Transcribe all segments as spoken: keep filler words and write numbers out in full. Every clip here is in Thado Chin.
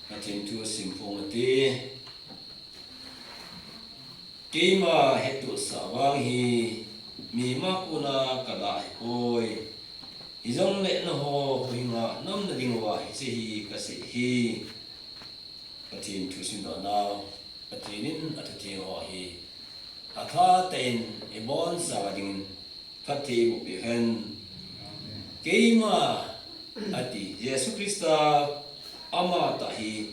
Pathen thu sim phong ate. Keima hettohsah vang hi mihem a kona kalah ahipoi. Hijongle nangho huhhinga namna diuva hiche hi kasei ahi. Pathen thu simdoh nau, Pathen in athutheng ho hi atha tah in ibonchauva dingin phatthei eiboh peh hen. Keima, ati, Jesu Christa amatah hi,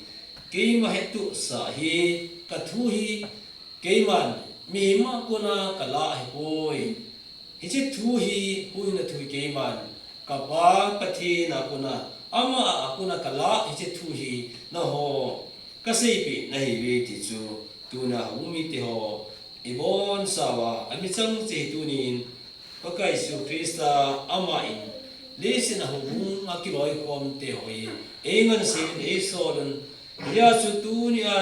keima hettohsah hi, kathu hi, keiman mihem a kona kalah ahipoi. Hiche thu hi, huhhingna thu hi keiman, ka Pa Pathen a kona, ama a kona kalah, hiche thu hi, nangho kaseipeh nahiuve ti chu, tuna houbung mite ho, ibonchauva, amichang cheh tunin, Pakai Jesu Christa aman, leiset a houbung a kiloikhom te ho hi, eingansei in eisolun, hijeh chun tunia,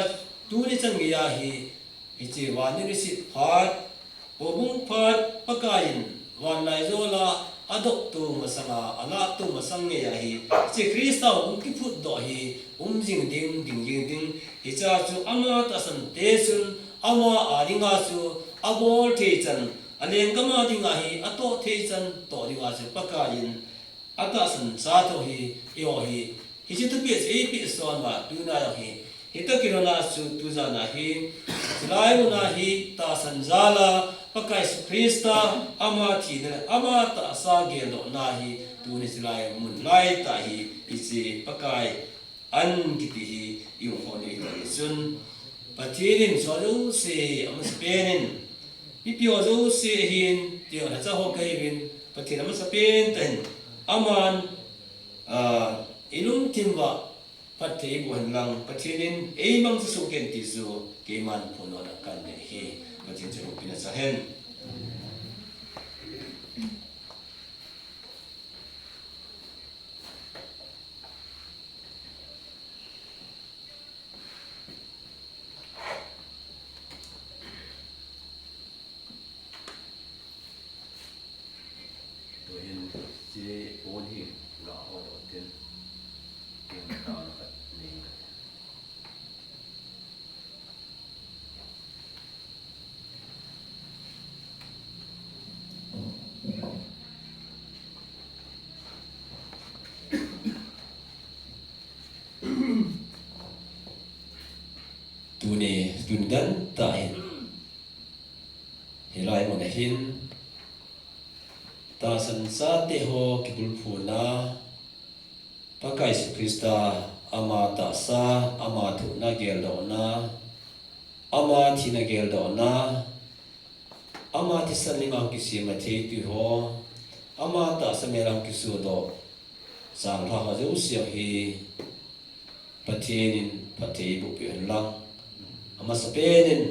tuni chan geiya hi, hiche vannoi leiset phat, houbung phat Pakaiyin, vanlaijol a, adopto masanga, alahto masang geiya hi, hiche Christa houbung kiphutdoh hi, um jing ding, ding jing ding, hichea chu ama tahsan te chun, ama a dinga chu, abol thei chan, alenggam a dinga hi, atoh thei chan, toh dinga chu, Pakaiyin, atahsan cha toh hi, eiho hi, hiche thupeh chu eipeh son uva, tuna jong hi, hita kilhona chu, tujan a hi, chulai muna hi, tahsan jal a, Pakai Jesu Christa, ama thina le, ama tahsa geldohna hi, tuni chulai mun laitah hi, hiche Pakai, an kiti hi, i-umkhom u ahi chun, Pathen in chonse amasapen in, mipi ho jouse ahin, ti ho lhacha ho kahiuvin, Pathen amasapen tah in, aman, ah, ilungthim uva, phatthei eiboh hen lang, Pathen in eimangcha soh kei in ti chu, keiman phongdohna kanei ahi, Pathen chu loupina chang hen. Tuhin hiche pon hi lah ho doh tin, kei taona khat nei inge. Tuni, tuni dan tah hin, hilai mun a hin, tahsan chate ho kibulphuna, Pakai Jesu Christa, ama tahsa, ama thohna geldohna, ama thina geldohna, ama thisan lim a kisem a thei twi ho, ama tahsa mel a kisodoh, changlhah ho jouse hi, Pathen in phatthei eiboh peh hen lang. Amasapen in,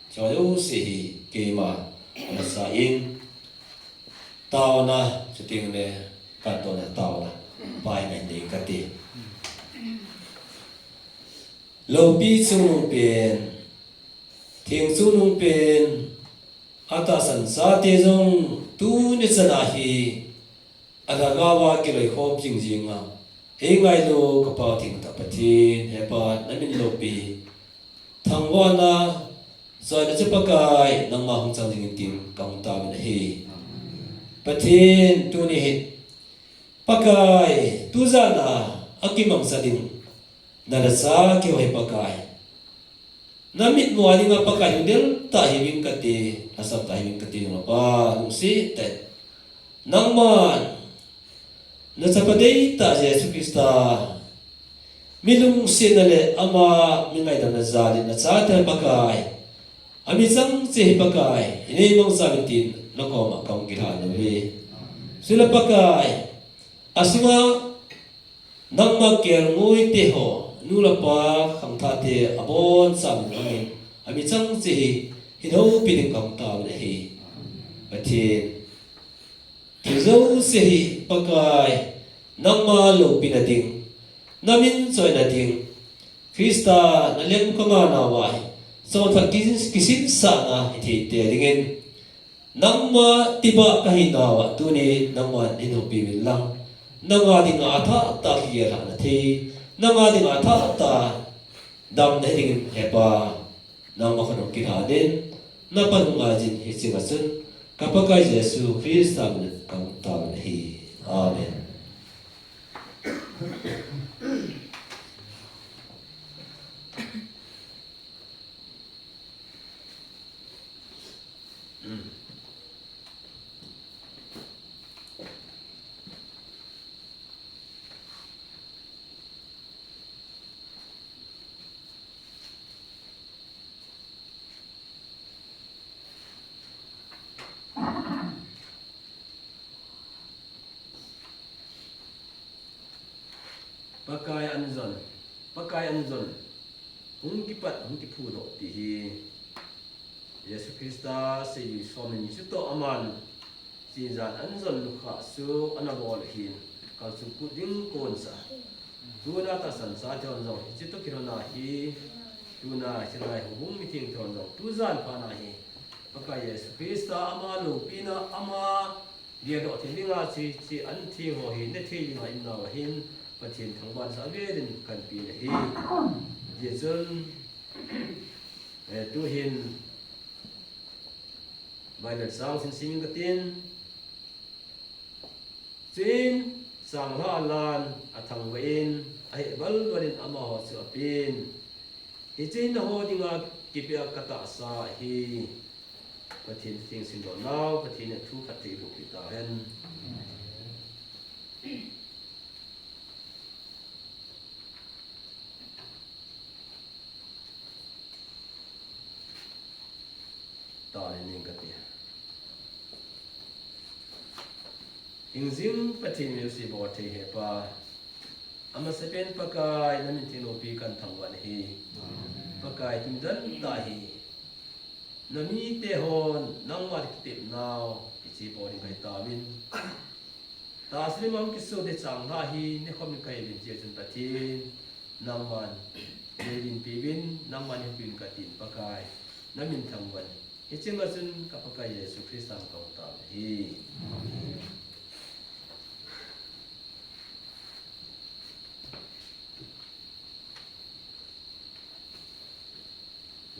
hiche jouse hi keima, amasan, taona, chuteng le, katohna taona, pai ngai ding kati. Loupi chungnung pen, theng chungnung pen, atahsan chate jong tuni chan a hi, alhagao a kiloikhom jing jing a, eingailu ka Pa thengtah Pathen, he Pa, namin loupi, thangvahna, choina chu Pakai, nangma hung chang jing in tin kahung taovin ahi. Pathen, tuni hi, Pakai, tujan a, akimangcha ding, nalhacha keiho hi Pakai. Namitmu a dinga Pakai hung del tah hiuving kati, lhasam tah hiuving kati, Pa, lungset tah in. Nangman, nachapa deitah Jesu Christa, mi lungsetna le ama mi ngaidamna jal in nachate Pakai, amichang cheh hi Pakai, hin eimangcha uvin tin, nakoma kahung kilhan uve. Chule Pakai, asunga nangma kelngoi te ho, nu le pa, khangthah te, abonchauvin amin, amichang cheh hi, hin houpi ding kahung taovin ahi. Pathen, thil jouse hi, Pakai, nangma loupina ding, namin choina ding, Christa, nalem kangah nauva hi, chonphat kisin, kisinsahna hithei te dingin, Nangma tibah kahinauva tuni nangman hin houpi uvin lang. Nanga dinga athah tah kigel lhahna thei, nanga dinga athah tah damna hidingin Hepa, nangma khut hung kilhanin, napan hung ngaijin hiche chunga chun, ka Pakai Jesu Christa min in kahung taovin ahi. Amen. Pakai anjon, Pakai anjon, hung kipat, hung kiphudoh ti hi Jesu Christa seijui somleni chu toh aman, hiche jan anjon nukhah chu ana bol ahin, kalsung kut ding kon sa. Tuna tahsan sa thei hon jong, hiche toh kilhona hi, tuna hiche lai houbung mitheng thei hon jong, tujan phatna hi, Pakai Jesu Christa ama loupina, ama geldoh thei dinga hiche, hiche an theng ho hi, ne thei dinga i umnauva hin, Pathen thangvahna velin kahin pe ahi. Hijeh chun, eh, tuhin, Bible chang simsim inge katin. Chuin, changlhah a lan athangvah in, aheh valvalin amaho chu apen. Hiche hi nangho dinga kipea katahsa ahi. Pathen thu theng simdoh nau, Pathen in thu khat thei eiboh peh tahen. Tah le ning kati. Hingjing Pathen min jouse bol thei Hepa, amasapen Pakai, namin theng loupi kahin thangvah nahi. Pakai, tuni chan tah hi namite hon nangma toh kitepnau, hiche bol ding kahi tauvin. Tahsa lim a hung kisodoh changlhah hi, nekhom in kahiuvin, hijeh chun Pathen, nangman, neihin peuvin, nangman hin peuvin katin Pakai, namin thangvah in. Hiche chunga chun ka Pakai Jesu Christa min in kahung taovin ahi.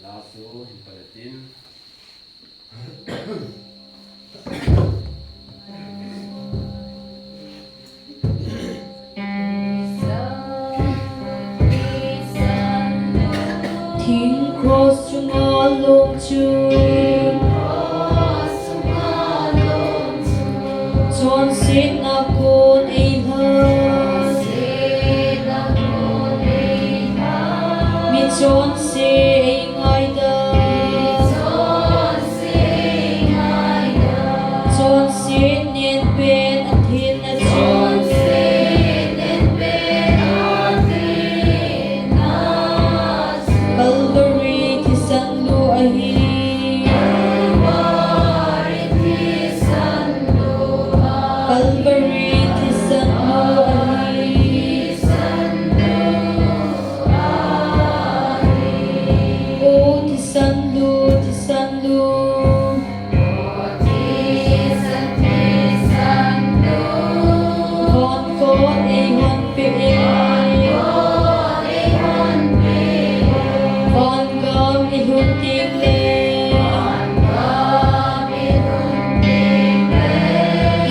La chu hin pan tin. Thing cross chunga lom chu, chonsetna kon eilha. Mi chonse eingaidam. Chonse nen pen athenna chu. Calvary thisan lu ahi. Calvary thisan lu ahi. O thisan lu, thisan lu. Van kot eihon peh e. Van gam eihon teng le.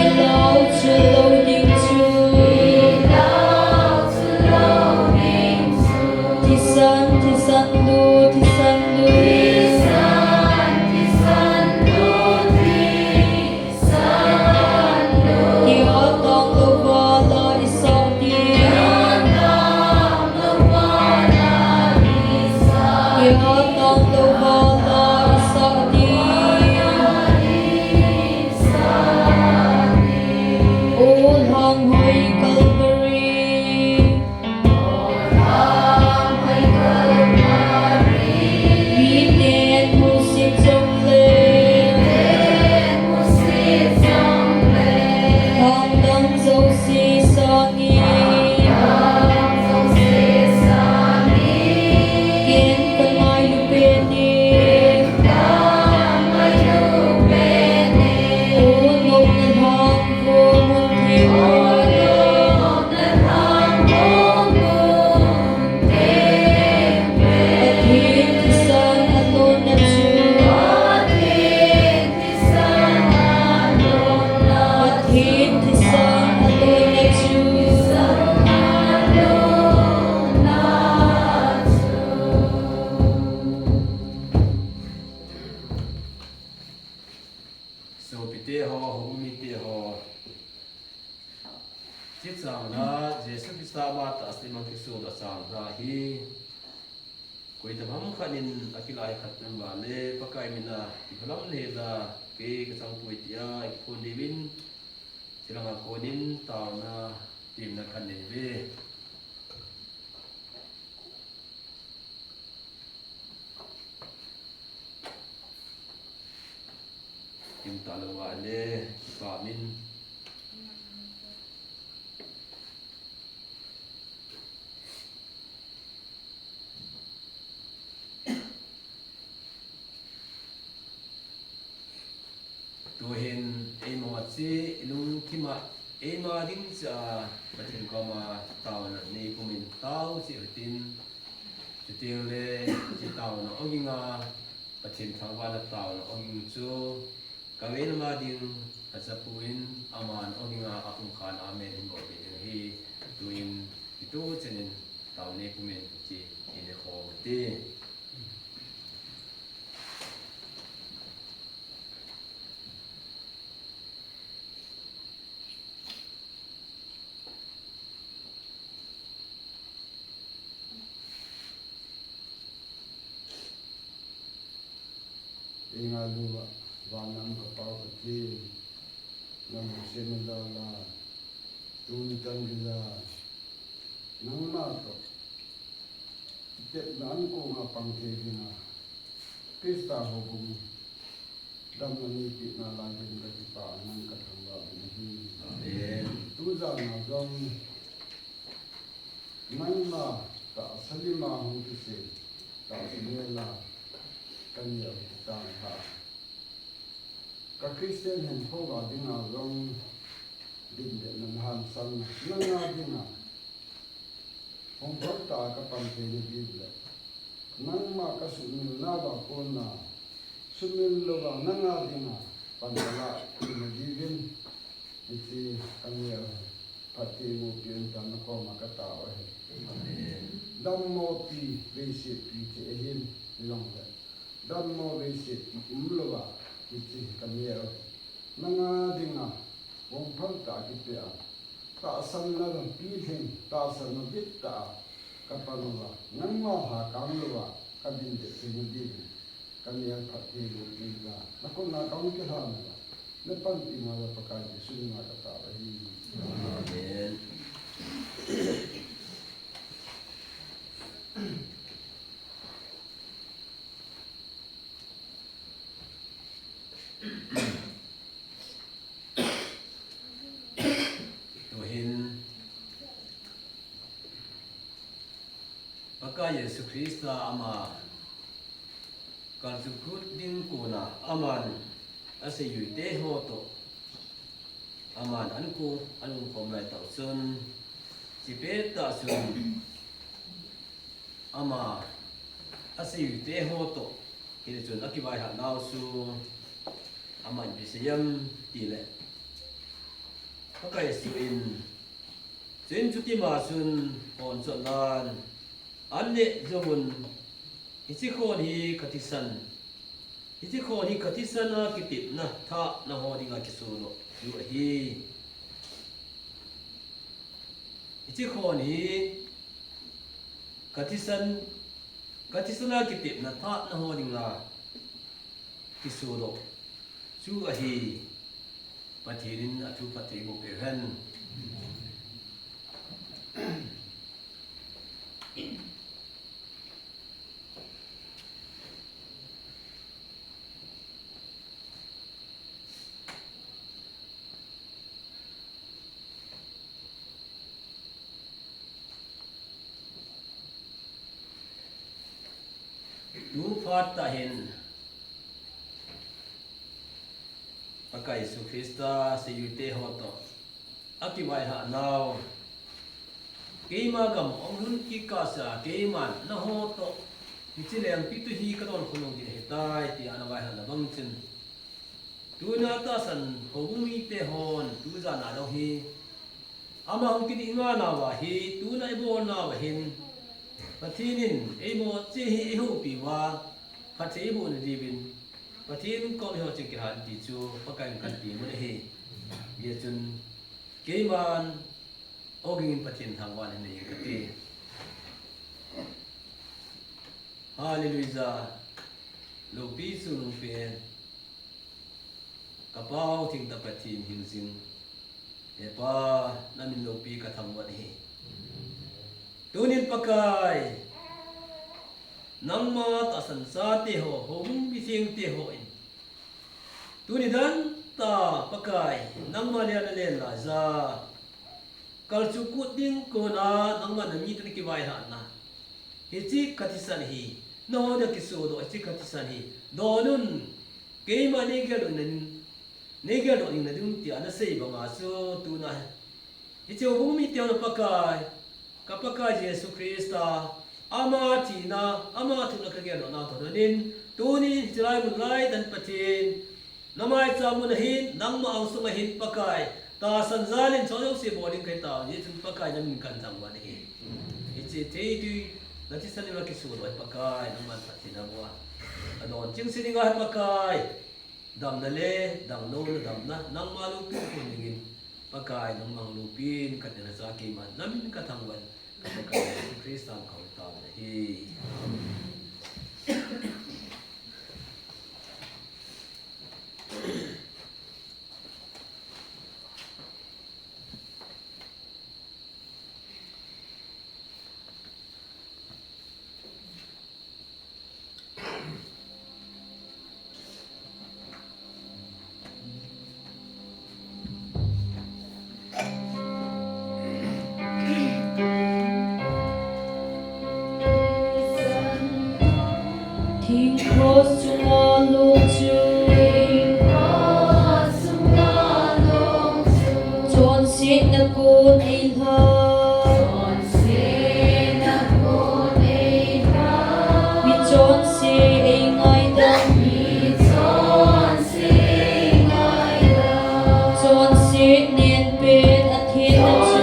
Ilau chu lou ding chu. Thisan, thisan lu, thisan lu. Thisan, thisan lu, thisan lu. Tia tang lou vala isah ding. Tia tang lou vala isah ding. Tia tang lou vala isah ding. O lhanghoi Calvary. Miten musit jongle, lhangdam jouse sangin, ken kangailu pen e. Sopite ho, houbung mite ho, hiche changlhah Jesu Christa ama tahsa lim a kisodoh changlhah hi koi tapham khat in akilai khat um uva le Pakai min a kiphalam le la kei kachang poi tia ikiphon diuvin, chulanga konin taona temna khat nei uve. Kimta louva le, kipa min. Tuhin eima che, ilungthim a eima ding cha Pathen koma taona nei pumin tao cheh uhitin, chuteng le hiche taona ogin a Pathen thangvahna taona ogin chu kavei nama ding achapu in aman ogin a apumkhan amen hin bolpeh ding ahi. Tuin kitoh chenin tao nei pumin hiche hin ekhom ute. Eingailu a van a um ka Pa Pathen, nalungsetna jal a, tuni chan geiya nangma toh kitepna ankong a pang thei dinga Christa houbung damna neipeh nalai jeh in kakipah a nang kathangvah uvin ahi. Amen. Tujan a jong nangma tahsa lim a hung kisem, tahsa mel a kaneo hi changlhah. Ka Christian hinkho a dinga jong dimdetna, lhansam nanga dinga hung phat tah a kapan theina diu le nangma kasumil nauva kona sumil louva nanga dinga pan kalah theina diuvin hiche kaneo hi phatthei bohpeh in tia nakoma katao ahi. Amen. Dammo pi veiset pi thei ahin, hijongle dammo veiset pi umlouva hiche kaneo hi nanga dinga hung phat tah a kipeh a, tahsanna pilhing, tahsanna dihtah a kapan uva, nangma lhakang louva kadindet theina diuvin kaneo hi phatthei bohpeh in tia nakoma kahung kilhan uva, napanpi nauva Pakai Jesu mina katao ahi. Amen. Tuhin Pakai Jesu Christa ama kalchuh kut ding kona aman aseijui te ho toh aman ankong alungkhom lai tah chun, chipet tah chun ama aseijui te ho toh hile chun akivaihah nau chu aman ipi sei em tile, Pakai Jesu in, chuin chutima chun hon chotnan an neh jouvun, hiche khon hi kathisan, hiche khon hi kathisan a kitepna thahna ho dinga kisodoh chu ahi. Hiche khon hi kathisan, kathisan a kitepna thahna ho dinga kisodoh chu ahi. Pathen in athu phatthei boh peh hen. Tu phat tah hin Pakai Jesu Christa seijui te ho toh akivaihah nau, keima gam hung lhun kit kah seh a keiman naho toh hiche lengpithu hi kadon khom lou ding ahitai tia ana vaihah na bang chun, tuna tahsan houbung mite hon tujan a jong hi ama hung kidih nau va hi tuna ibol nau va hin Pathen in eimo cheh hi eihoupi uva phatthei iboh na diuvin Pathen koma iho chun kihan ti chu Pakai in kan ti mun ahi. Hijeh chun keiman ogin Pathen thangvahna nei kati. Hallelujah. Loupi sunung pen. Ka Pau thengtah Pathen hingjing. He Pa, namin loupi ka thangvah ahi. Tunin Pakai, nangma tahsan chate ho, houbung mithengte hon. Tuni dan tah Pakai, nangma len a len laija. Kalchuh kut ding kona, nangma na mite na kivaihomna. Hiche ka thisan hi, nangho dia kisodoh, hiche ka thisan hi. Donun, keima nei geldoh in, nei geldoh in nading tia nasei banga chu tuna. Hiche houbung mite hon Pakai, ka Pakai Jesu Christa, ama thina, ama thohna ka geldoh nau tah donin, tunin hiche lai mun lai dan Pathen, na maicham mun ahin, nangma angsunga hin Pakai, tahsan jalin chonse bol ding kahi tao, hijeh chun Pakai namin kan thangvah ahi. Hiche theitui, na thisan in kisodoh Pakai, nangman phatthei na boh a. Adon chengse dinga Pakai, damna le, damlouna damna, nangma lungtup pon dingin, Pakai, nangma loupin, ka tina cha keiman, namin ka thangvah, ka Pakai, Jesu Christa min in ka hon tao ahi. Thingkho sunga lung chu, chonsetna kon eilha. Mi chonse eingaidam. Chonset nenpen a thenna chu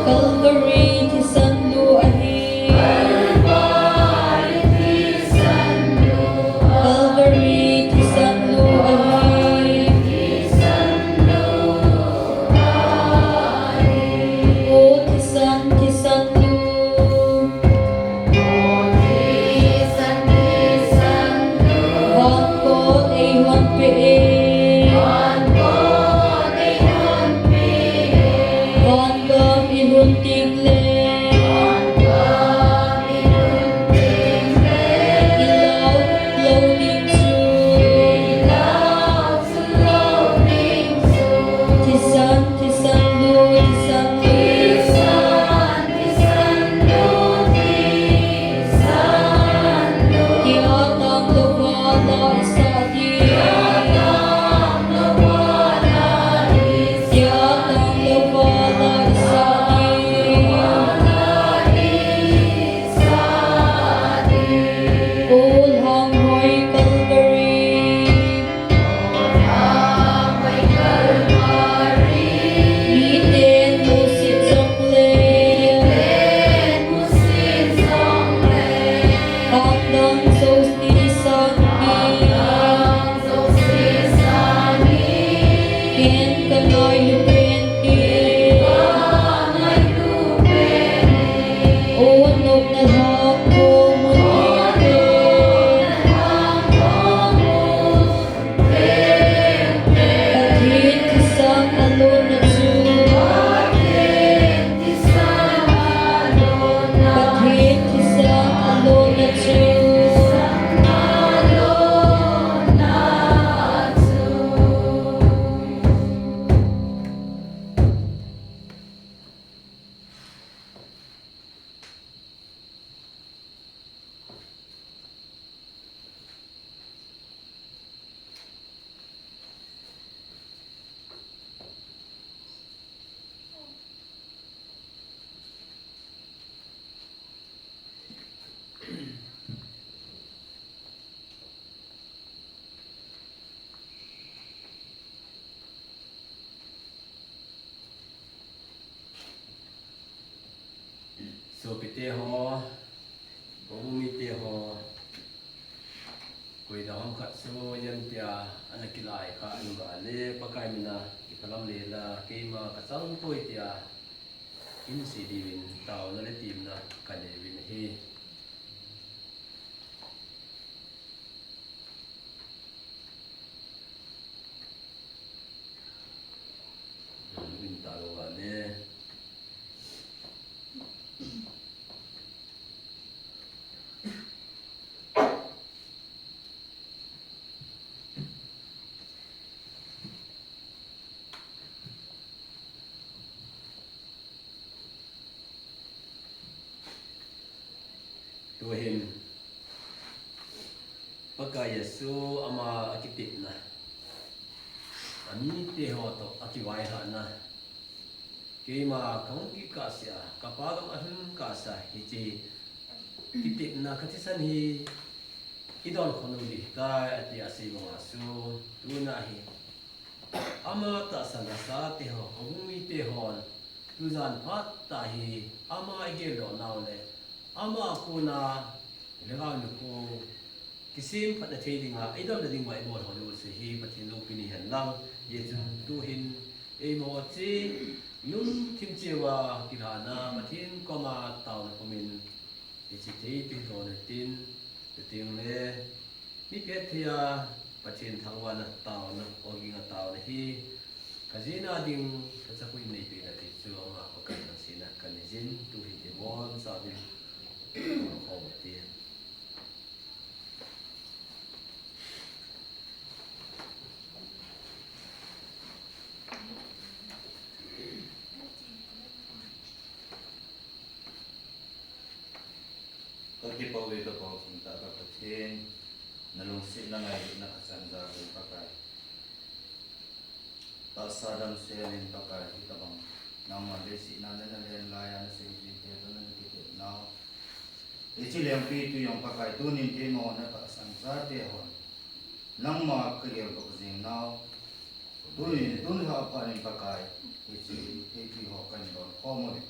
Calvary thisan lu ahi. Calvary thisan lu ahi. Khat chu hitia ana kilai kha ahivangin Pakai mina kiphalam le la keima kachang poi tia hin sei diuvin taona le temna kanei uvin ahi. Uvin talou vale. Tuhin Pakai Jesu ama akitepna, amite ho toh akivaihahna, keima kahung kit kahsea, kapa gam ahung kahsea, hiche kitepna kathisan hi idon khom u ding ahitai ati asei banga chu, tuna hi ama tahsan asate ho, ahung mite hon, tujan phat tah hi ama igeldoh nau le, ama kona lhagao nikho kisemphatna thei dinga, idamna dinga ibol ho diu chu hi Pathen loupina hihen lang, hijeh chun tuhin eiho chu lungthim cheh uva kilhona Pathen koma taona pumin, hiche thei tei don tin, chuteng le mi phatthei a Pathen thangvahna taona, ogin a taona hi kajihna ding kachapui neipeh na ti chu ama Pakai lhangsina kanei jin, tuhin ibonchauvin khom u hite. Kakipah uve kapao thengtah ka Pathen, nalungsetna ngailutna kachan jal in Pakai. Tahsa damsel in Pakai, hitobang nangman leiset a nana len laiya naseijui phat uva nana kitepnau, hiche lengpitwi jong Pakai, tunin keima natahsan chate hon nangma kageldoh jing nau, tunin tun lhah phat in Pakai, hiche theipi ho kahin don khom uve.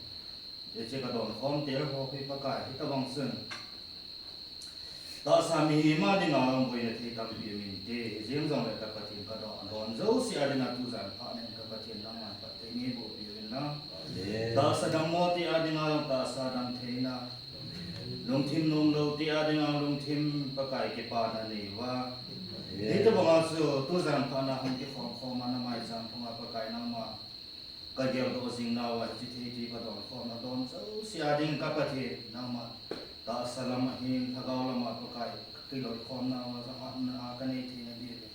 Hiche kadon khom tel ho hi Pakai, hitobang chun tahsa mihem a dinga boina thei tampi um inte, hijeng jongle ka Pathen kadon, adon jouse a dinga tujan phat in ka Pathen nangman phatthei neiboh piuvin lang. Amen. Tahsa dammo te a dinga jong tahsa dam theina, lungthim nomlou te a dinga lungthim Pakai kipana neiuva, Amen. Hitobanga chu tujan phat a hung kikhom khom a na maicham phunga Pakai nangma kageldoh jing nauva, hiche theipi kadon khom nadon jouse a ding ka Pathen nangma tahsa lam ahin lhagao lama Pakai kakiloikhom nauva, jahhatna a kanei theina diuvin,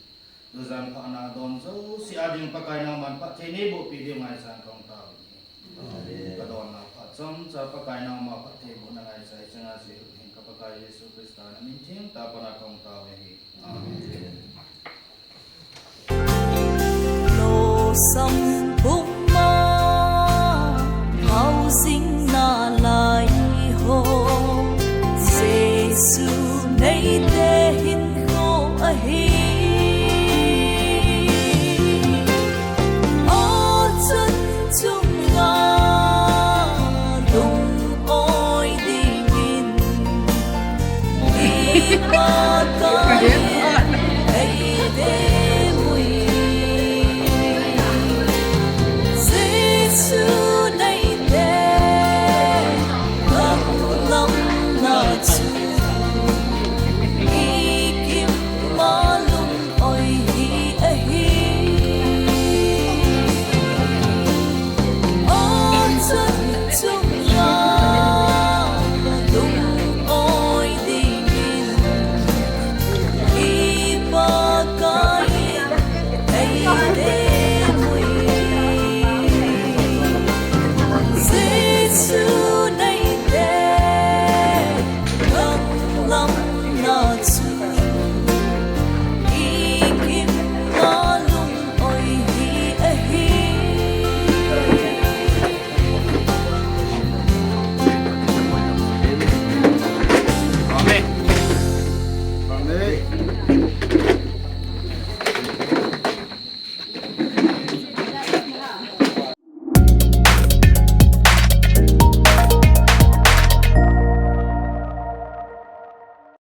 tujan phat a don jouse a ding Pakai nangman phatthei neiboh pi diu ngaichan kahung tauvin ahi. Amen. Kadon nau phat chomcha Pakai nangma phatthei bohna ngaicha, hiche nga chu hin ka Pakai Jesu Christa na min theng tah a pana kahung tauvin ahi. Amen. Losam puma haojing nalai ho, Jesu neite hinkho ahi. Achun chunga lungoi dingin, ipa ka